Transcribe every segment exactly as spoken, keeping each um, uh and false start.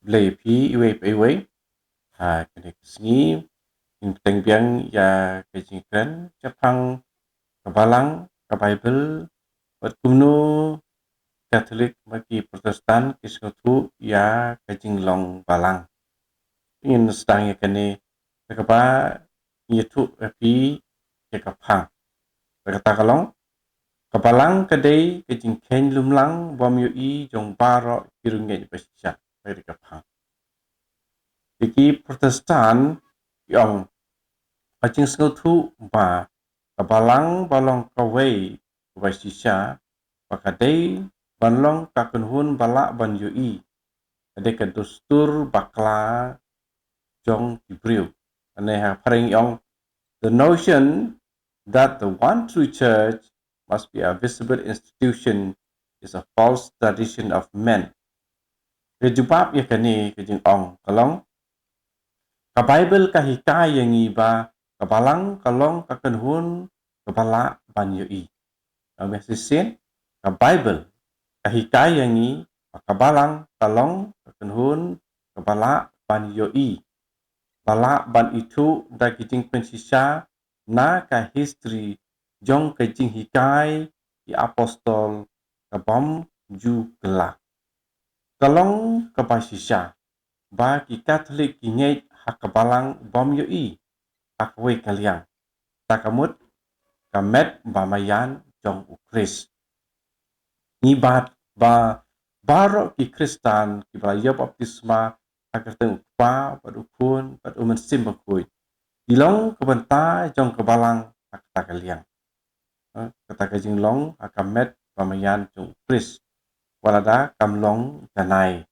Blei phi iwei pa iwei. Ha kane ka sngi ngin bteng biang ïa ka jingkren shaphang ka Balang, ka Baibl, bad kumno Katholik bad ki Protestant ki sngewthuh ïa ka jinglong Balang. Ngin sdang ïa kane da kaba ngin ïathuh ïa phi ïa ka phang. Bad kata ka long, ka Balang ka dei ka jingkheiñ lumlang bym ïohi jong baroh ki riewngeit ba shisha. Bad ka phang, ïa ki Protestant ki ong, ka jingsngewthuh ba ka Balang ba long kawei kaba shisha, ba ka dei ban long ka kynhun ba lah ban ïohi, ka dei ka dustur bakla jong ki briew. Ane ha phareng ong, the notion that the one true church must be a visible institution is a false tradition of men. Ka jubab ïa kane ka jingong ka long, ka Baibl ka hikai ïa ngi ba ka Balang ka long ka kynhun kaba lah ban ïohi. Ngan ong shisien, ka Baibl ka hikai ïa ngi ba ka Balang ka long ka kynhun kaba lah ban ïohi, ba lah ban ithuh da ki jingpynshisha na ka history jong ka jinghikai ki apostol ka bym ju kylla. Ka long kaba shisha ba ki Katholik ki ngeit ha ka Balang bym ïohi ha kawei ka liang, ta ka mut ka met ba maïan jong U Khrist. Ngi bat ba baroh ki Khristan kiba la ïoh baptisma ha ka kyrteng U Kpa bad U Khun bad U Mynsiem Bakhuid, ki long ka bynta jong ka Balang ha kata ka liang. Ha kata ka jinglong ha ka met ba maïan jong U Khrist, wat lada kam long janai.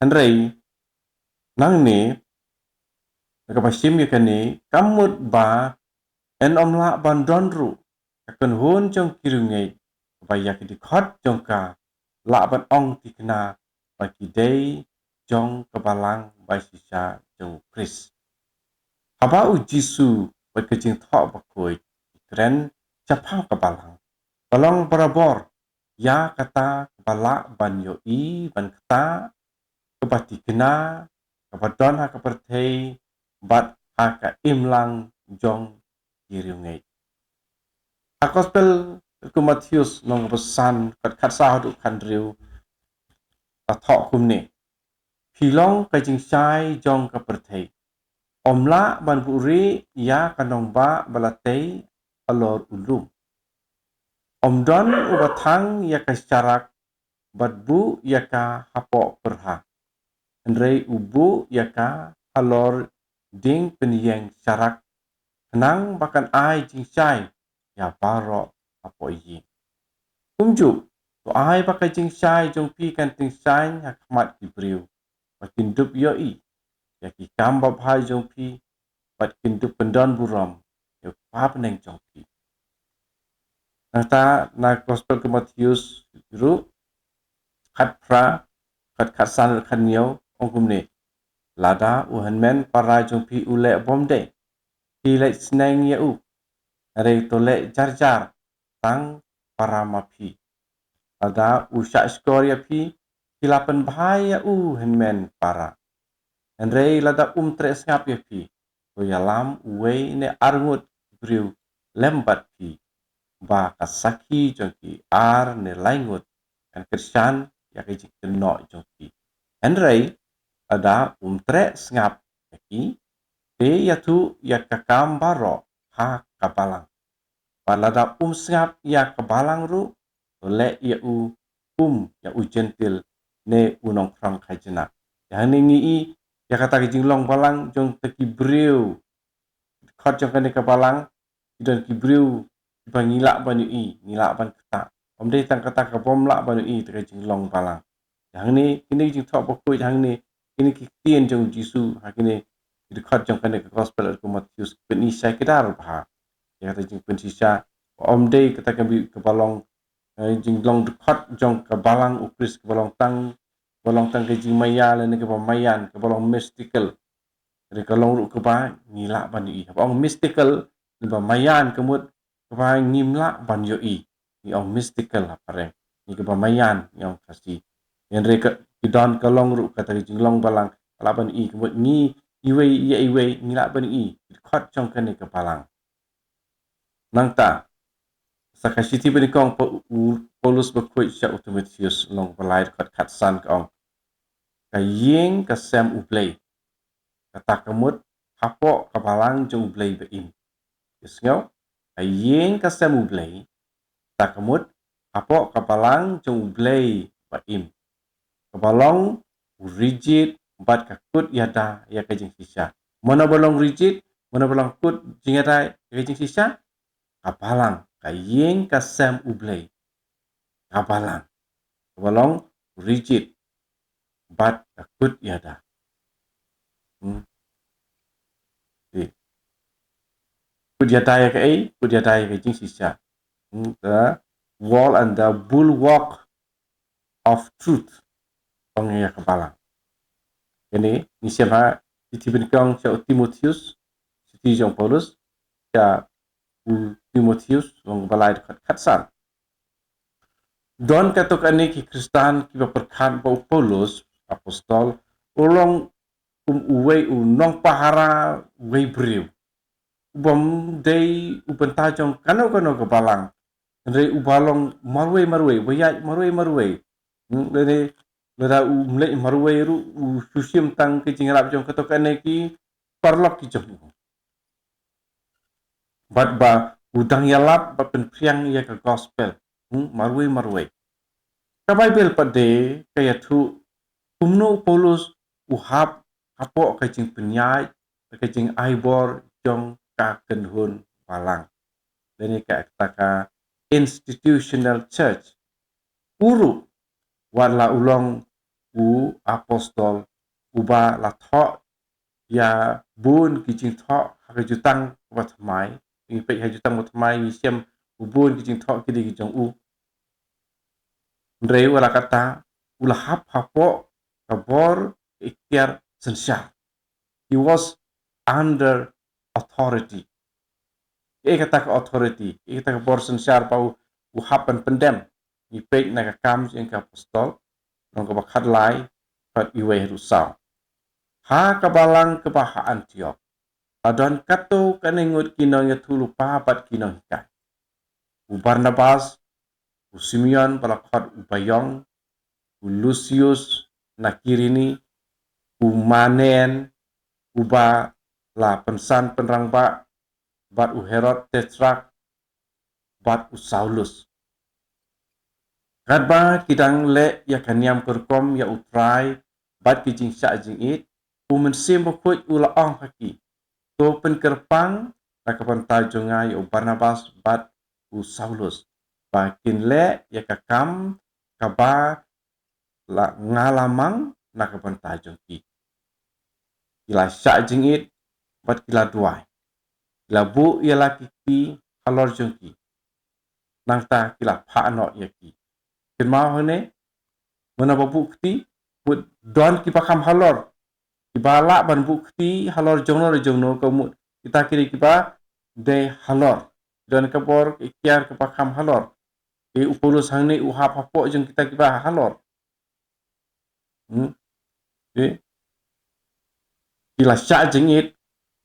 Hynrei nangne, na kaba shim ïa kane, kam mut ba yn ym lah ban don ruh ka kynhun jong ki riewngeit kaba ïa ki dkhot jong ka lah ban ong thikna ba ki dei jong ka Balang ba shisha jong U Khrist. Haba U Jisu bad ka Jingthoh Bakhuid ki kren shaphang ka Balang, ka long barabor ïa kata kaba lah ban ïohi, ban ktah, kaba thikna, kaba don ha ka pyrthei bad ha ka imlang jong ki riewngeit. Ha Gospel u Mathaios lynnong kaba san, dkhot khatsaw haduh khathynriew, la thoh kumne: Phi long ka jingshai jong ka pyrthei. Ym lah ban buhrieh ïa ka nongbah ba la tei halor u lum. Ym don uba thang ïa ka sharak bad buh ïa ka hapoh pyrha, hynrei u buh ïa ka halor dieng pynïeng sharak, khnang ba kan ai jingshai ïa baroh hapoh ïing. Kumjuh, to ai ba ka jingshai jong phi kan tyngshaiñ ha khmat ki briew, ba kin dup ïohi ïa ki kam babha jong phi, bad kin dup pyndon burom ïa U Kpa bneng jong phi. Nangta na Gospel u Mathaios ruh, khatphra, dkhot khatsan haduh khathynñiew, ong kumne: Lada u hynmen para jong phi u leh bymdei, phi leit sneng ïa u, hynrei to leh jar jar tang para ma phi. Lada u shahshkor ïa phi, phi la pynbha ïa u hynmen para. Hynrei lada um treh sngap ïa phi, to ïalam uwei ne ar ngut ki briew lem bad phi, ba ka sakhi jong ki ar ne lai ngut kan kyrshan ïa ka jingkynnoh jong phi. Hynrei lada um treh sngap ïa ki, te ïathuh ïa ka kam baroh ha ka Balang. Bad lada um sngap ïa ka Balang ruh, to leh ïa u kum ïa u Jentil ne u nongkhrong khajna. Ïa hangne ngi i ïa kata ka jinglong Balang jong kita ki briew. Dkhot jong kane ka Balang, ki don ki briew kiba ngi lah ban ïohi, ngi lah ban ktah. Ym dei tang kata ka bym lah ban ïohi, kata ka jinglong Balang. Hangne, kine ki Jingthoh Bakhuid hangne, kine ki ktien jong U Jisu ha kine ki dkhot jong kane ka Gospel u Mathaios ki pyni shai kdar bha ïa kata ka jingpynshisha. Ym dei kata ka mih kaba long, eh, jinglong dkhot jong ka Balang U Khrist kaba long tang, kaba long tang ka jingmaïa lane kaba maïan, kaba long mystical. Hynrei ka long ruh kaba ngi lah ban ïohi. Haba ong mystical, ngi ba maïan ka mut kaba ngim lah ban ïohi. Ngi ong mystical ha phareng. Ngi kaba maïan ngi ong Khasi. Hynrei ka, ki don ka long ruh kata ka jinglong balang, lah ban i, ka mut ngi iwei ïa iwei ngi lah ban i ki dkhot jong kane ka balang. Nangta sa ka shithi banyngkong pa u Paulus bakhuid sha u Timotheus, lynnong ba lai, dkhot khatsan, ka ong: Ka ïing ka sem U Blei, kata ka mut hapoh ka balang jong U Blei ba im. Ïa sngew, ka ïing ka sem U Blei, kata ka mut hapoh ka balang jong U Blei ba im, kaba long u rijit bad ka kut ïada ïa ka jingshisha. Mano ba long rijit, mano ba long kut jingïada ïa ka jingshisha? Ka balang, ka ïing ka sem U Blei, ka balang, kaba long rijit bad ka kut ïada. Hmm. Kut ïada ïa kaei? Kut ïada ïa ka jingshisha. Hmm, the wall and the bulwark of truth. Ong ïa ka balang. Kane ngi shem ha shithi banyngkong sha u Timotheus, shithi jong Paulus sha u Timotheus, lynnong ba lai, dkhot khatsan. Don katto katne ki Khristan kiba pyrkhat ba u Paulus apostol u long kum uwei u nongpahara, uwei briew, u bym dei u bynta jong kano kano ka balang. Hynrei uba long marwei marwei, uba ïaid marwei marwei. Hmm, lane lada um leit marwei ruh u shu shim tang ki jingïarap jong katto katne ki paralok ki jong u. Bad ba u dang ïalap bad pynphriang ïa ka gospel. Hmm, marwei marwei. Ka Baibl pat de ka ïathuh kumno u Paulus u hap hapoh ka jingpynïaid, ka jingaibor jong ka kynhun balang, lane kata ka institutional church. U ruh, wat la u long u apostol uba la thoh ïa bun ki jingthoh ha ka Jutang ba Thymmai, ngi peit ha Jutang ba Thymmai ngi shem u bun ki jingthoh ki dei ki jong u. Hynrei wat la katta, u la hap hapoh ka bor, ka iktiar synshar. He was under authority. Kaei kata ka authority? Kaei kata ka bor synshar ba u, u hap ban pyndem? Ngi peit na ka Kam jong ki Apostol, lynnong kaba khatlai, dkhot uwei haduh saw. Ha ka balang kaba ha Antiok la don katto katne ngut ki nongïathuhlypa bad ki nonghikai. U Barnabas, u Simeon ba la khot u Bayong, u Lusius na Kirini, u Manaen uba la pynsan pynrangbah, bad u Herod Tetrak, bad u Saulus. Katba ki dang leh ïa ka niam ka rukom ïa U Trai bad ki jingshah jingit, U Mynsiem Bakhuid u la ong ha ki: To pynkyrpang na ka bynta jong nga ïa u Barnabas bad u Saulus, ba kin leh ïa ka kam kaba la, nga la mang na ka bynta jong ki. Ki la shah jingit bad ki la duwai. Ki la buh ïa la ki kti halor jong ki, nangta ki la phah noh ïa ki. Kynmaw hangne, mano ba buh kti? Mut don kiba kham halor, kiba lah ban buh kti halor jongno re jongno, ka mut kita ki dei kiba dei halor. Don ka bor, ka iktiar kaba kham halor. Te u Paulus hangne u hap hapoh jong kita kiba halor. Hmm? Te ki la shah jingit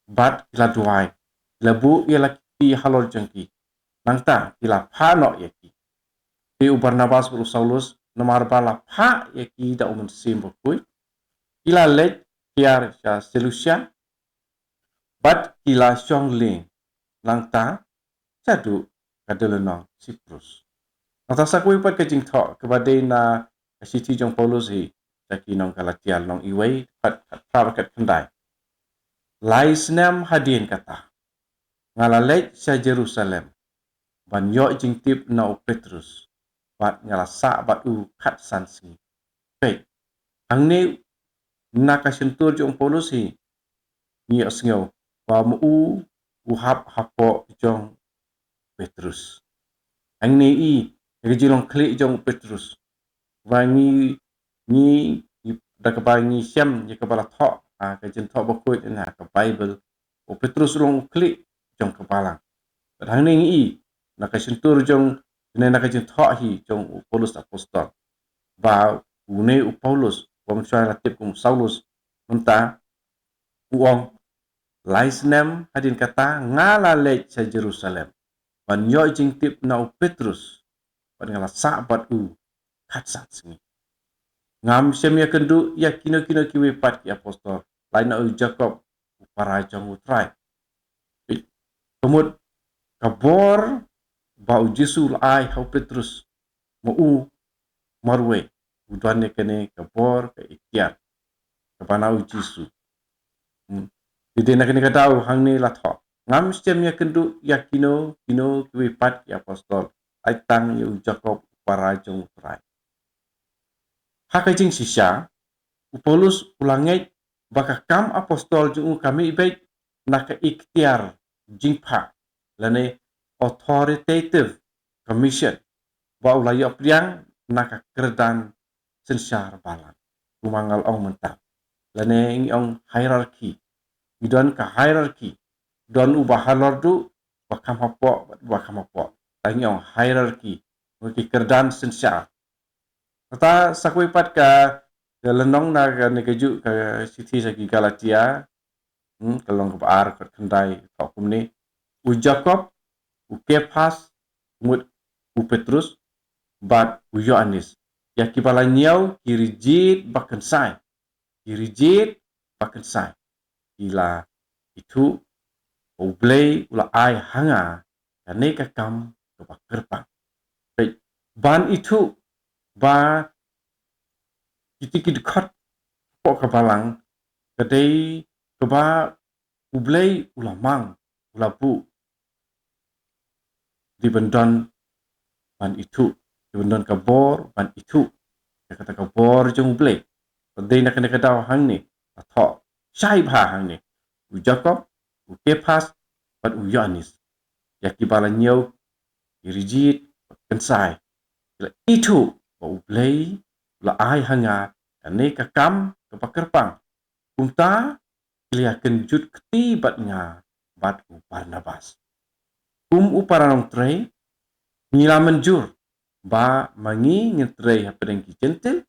bad ki la duwai. Ki la buh ïa la ki kti halor jong ki, nangta ki la phah noh ïa ki. Te u Barnabas bad u Saulus, namar ba la phah ïa ki da U Mynsiem Bakhuid, ki la leit hiar sha Selusia bad ki la shong lieng, nangta shaduh ka dewlynnong Siprus. Nangta sa kawei pat ka jingthoh kaba dei na ka shithi jong u Paulus hi sha ki nong Galatia, lynnong uwei, dkhot khatphra bad khatkhyndai. Lai snem hadien kata, nga la leit sha Jerusalem ban ïoh jingtip na u Petrus, bad nga la sah bad u khatsan sngi. Peit, hangne na ka shyntur jong u Paulus hi ngi ïohsngew ba ma u u hap hapoh jong u Petrus. Hangne i ka jinglong khlieh jong u Petrus, ba ngi, ngi, da kaba ngi shem ïa kaba la thoh ha ka Jingthoh Bakhuid na ka Baibl, u Petrus u long u khlieh jong ka balang. Bad hangne ngi i na ka shyntur jong, ne na ka jingthoh hi jong u Paulus Apostol, ba une u Paulus, u bym shwa la tip kum u Saulus, mynta u ong, lai snem hadien kata nga la leit sha Jerusalem ban ïoh jingtip na u Petrus, bad nga la sah bad u khatsan sngi. Ngam shym ïakynduh ïa kino kino kiwei pat ki apostol, lait na u Jakob u para jong u Trai. Ka mut ka bor ba u Jisu u la ai ha u Petrus, ma u marwei u don ïa kane ka bor ka iktiar kaba na u Jisu. Hmm. Te dei na kane ka daw hangne la thoh, ngam shym ïakynduh ïa kino kino kiwei pat ki apostol, lait tang ïa u Jakob u para jong u Trai. Ha ka jingshisha u Paulus u la ngeit ba ka kam apostol jong u ka mih beit na ka iktiar jingphah lane authoritative commission ba u la ïoh pdiang na ka kyrdan synshar balang, kumba nga la ong mynta, lane ngi ong hierarchy. Ngi don ka hierarchy, don uba halor duh, ba kham hapoh, ba kham hapoh. Te ngi ong hierarchy, ki kyrdan synshar. Kata sa kawei pat ka, ka lynnong na kane kajuh ka shithi sha ki Galatia, hmm, ka lynnong kaba ar, dkhot khyndai, thoh kumne, u Jakob, u Kephas, mut u Petrus, bad u Ïoannis, ïa kiba la ñiew ki ri jied ba kynsai, ki ri jied ba kynsai, ki la ithuh ba u Blei u la ai ha nga kane ka kam kaba kyrpang. Peit, ban ithuh ba kiti ki dkhot hapoh ka balang ka dei kaba u Blei u la mang, u la buh, dei ban don ban ithuh, dei ban don ka bor ban ithuh ïa kata ka bor jong u Blei. Te dei na kane ka daw hangne la thoh shai bha hangne, u Jakob, u Kephas, bad u Ïoannis, ïa kiba la ñiew ki ri jied ba kynsai, ki la ithuh ba u Blei u la ai ha nga kane ka kam kaba kyrpang. Kumta ki la ïakynjut kti bad nga bad u Barnabas kum u para nongtrei. Ngi la mynjur ba ma ngi ngin trei hapdeng ki Jentil,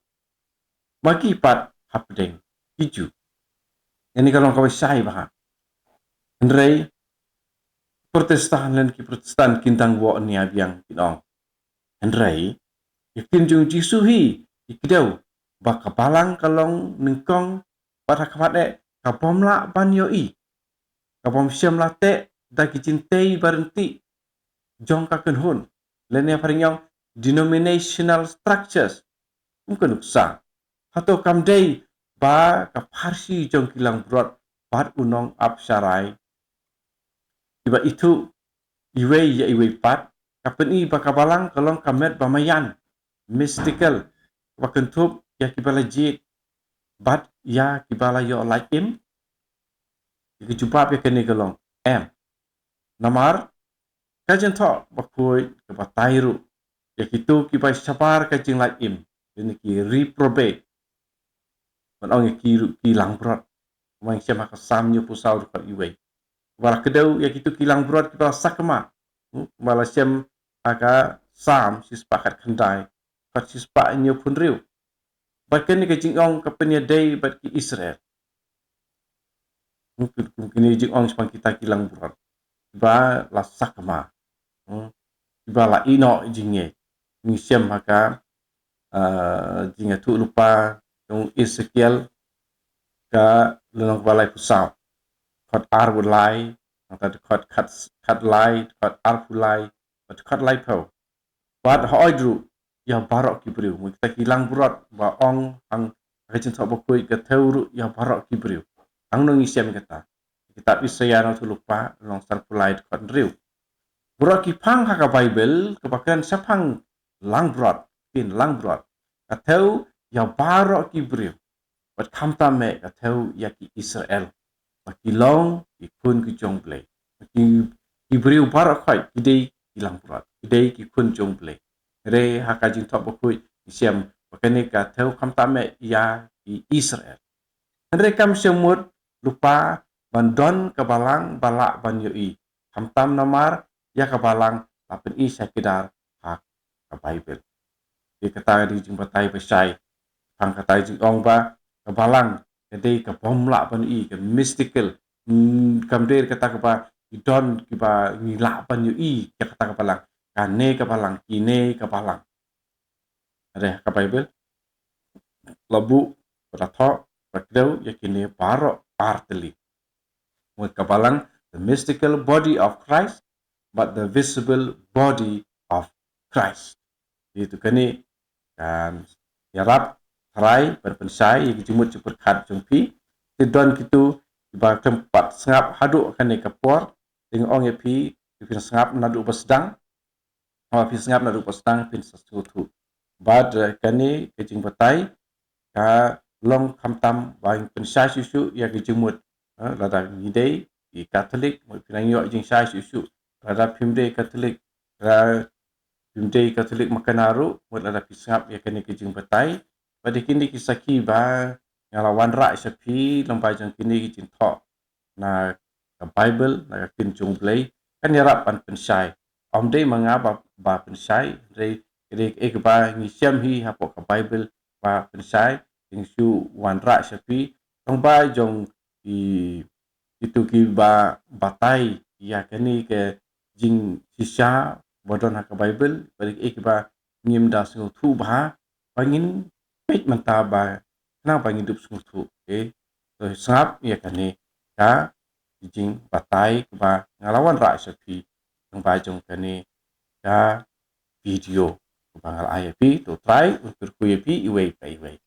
ma ki pat hapdeng ki Jiw. Ïa kane ka long kaba shai bha. Hynrei Protestant lane ki Protestant kin dang wad nia biang, kin ong, hynrei ïa ka ktien jong u Jisu hi, ïa ki dei ba ka balang ka long nyngkong, bad ha khmat eh ka bym lah ban ïohi, ka bym shym la teh da ki jingtei ba ryntih jong ka kynhun, lane ha phareng ong denominational structures. Um ka nuksa. Hato kam dei ba ka pharshi jong ki langbrot bad u nongap sharai, kiba ithuh iwei ïa iwei pat, ka pyni ba ka balang ka long ka met ba maïan, mystical, ba kynthup ïa kiba la jied bad ïa kiba la ïoh lait im? Ïa ka jubab ïa kane ka long em. Namar ka Jingthoh Bakhuid ka batai ruh ïa kito kiba shabar ka jinglait im, ïa ki reprobate, ban ong ïa ki ruh ki langbrot. Kumba ngi shem ha ka Salm hynñiewphew saw dkhot iwei, ba la kdew ïa kito ki langbrot kiba la sakma. Hmm, ba la shem ha ka Salm shispah khatkhyndai, dkhot shispah hynñiewphew hynriew. Bad kane ka jingong ka pynïadei bad ki Israel. Hmm, kum kine jingong shaphang kita ki langbrot ba la sakma, hmm, ba la ïehnoh jingngeit. Ngi shem ha ka, ah, Jingïathuhlypa jong u Esekiel, ka lynnong kaba laiphew saw, dkhot arphew lai, nangta dkhot khat, khatlai, dkhot arphew lai, bad dkhot laiphew. Bad hooid ruh ïa baroh ki briew. Mut kita ki langbrot ba ong hang ka Jingthoh Bakhuid ka thew ruh ïa baroh ki briew. Hangno ngi shem kata? Kitab Isaïah hynñiewphew lypa, lynnong sanphew lai, dkhot hynriew. Baroh ki phang ha ka Baibl kaba kren shaphang langbrot, ktien langbrot, ka thew ïa baroh ki briew. Bad khamtam eh ka thew ïa ki Israel ba ki long ki khun ki jong U Blei. Ki, ki briew baroh khoit ki dei ki langbrot, ki dei ki khun jong U Blei. Hynrei ha ka Jingthoh Bakhuid ngi shem ba kane ka thew khamtam eh ïa ki Israel. Hynrei kam shym mut lypa ban don ka balang ba lah ban ïohi, khamtam namar ïa ka balang la pyni shakidar ha ka Baibl. Te kata ka dei ka jingbatai ba shai. Tang kata i jingong ba ka balang ka dei ka bym lah ban ïohi, ka mystical. Hmm, kam dei kata kaba i don kiba ngi lah ban ïohi ïa kata ka balang. Kane ka balang, kine ka balang. Hynrei ka Bible la buh, la thoh, la kdew ïa kine baroh artylli. Mut ka balang, the mystical body of Christ, but the visible body of Christ. Ïa tu kane kan ïarap trai ban pynshai ïa ki jingmut jingpyrkhat jong phi. Te don kitu kiba khlem pat sngap haduh kane ka por, te nga ong ïa phi, phin sngap naduh ba sdang, haba phi sngap naduh ba sdang phin sa sngewthuh. Bad, eh, kane ka jingbatai ka long khamtam ba ngin pynshai shuh shuh ïa ki jingmut. Eh, lada ngi dei i Katholik, mut phin nang ïoh jingshai shuh shuh. Lada phim dei Katholik, lada phim dei Katholik makna ruh, mut lada phi sngap ïa kane ka jingbatai. Bad ïa kine ki sakhi ba nga la wanrah sha phi lyngba jong kine ki jingthoh na ka Bible, na ka ktien jong U Blei, kan ïarap ban pynshai. Ym dei ma nga ba, ba pynshai, hynrei ka dei kaei kaba ngi shem hi hapoh ka Bible ba pynshai, te nga shu wanrah sha phi, lyngba jong i, itu kiba batai ïa kane ka jingshisha ba don ha ka Bible, bad kaei kaba ngim da sngewthuh bha, ba ngin peit mynta ba khnang ba ngin dup sngewthuh, eh. To sngap ïa kane ka jingbatai kaba nga la wanrah sha phi, lyngba jong kane ka video kaba nga la ai ïa phi. To Trai un kyrkhu ïa phi iwei pa iwei.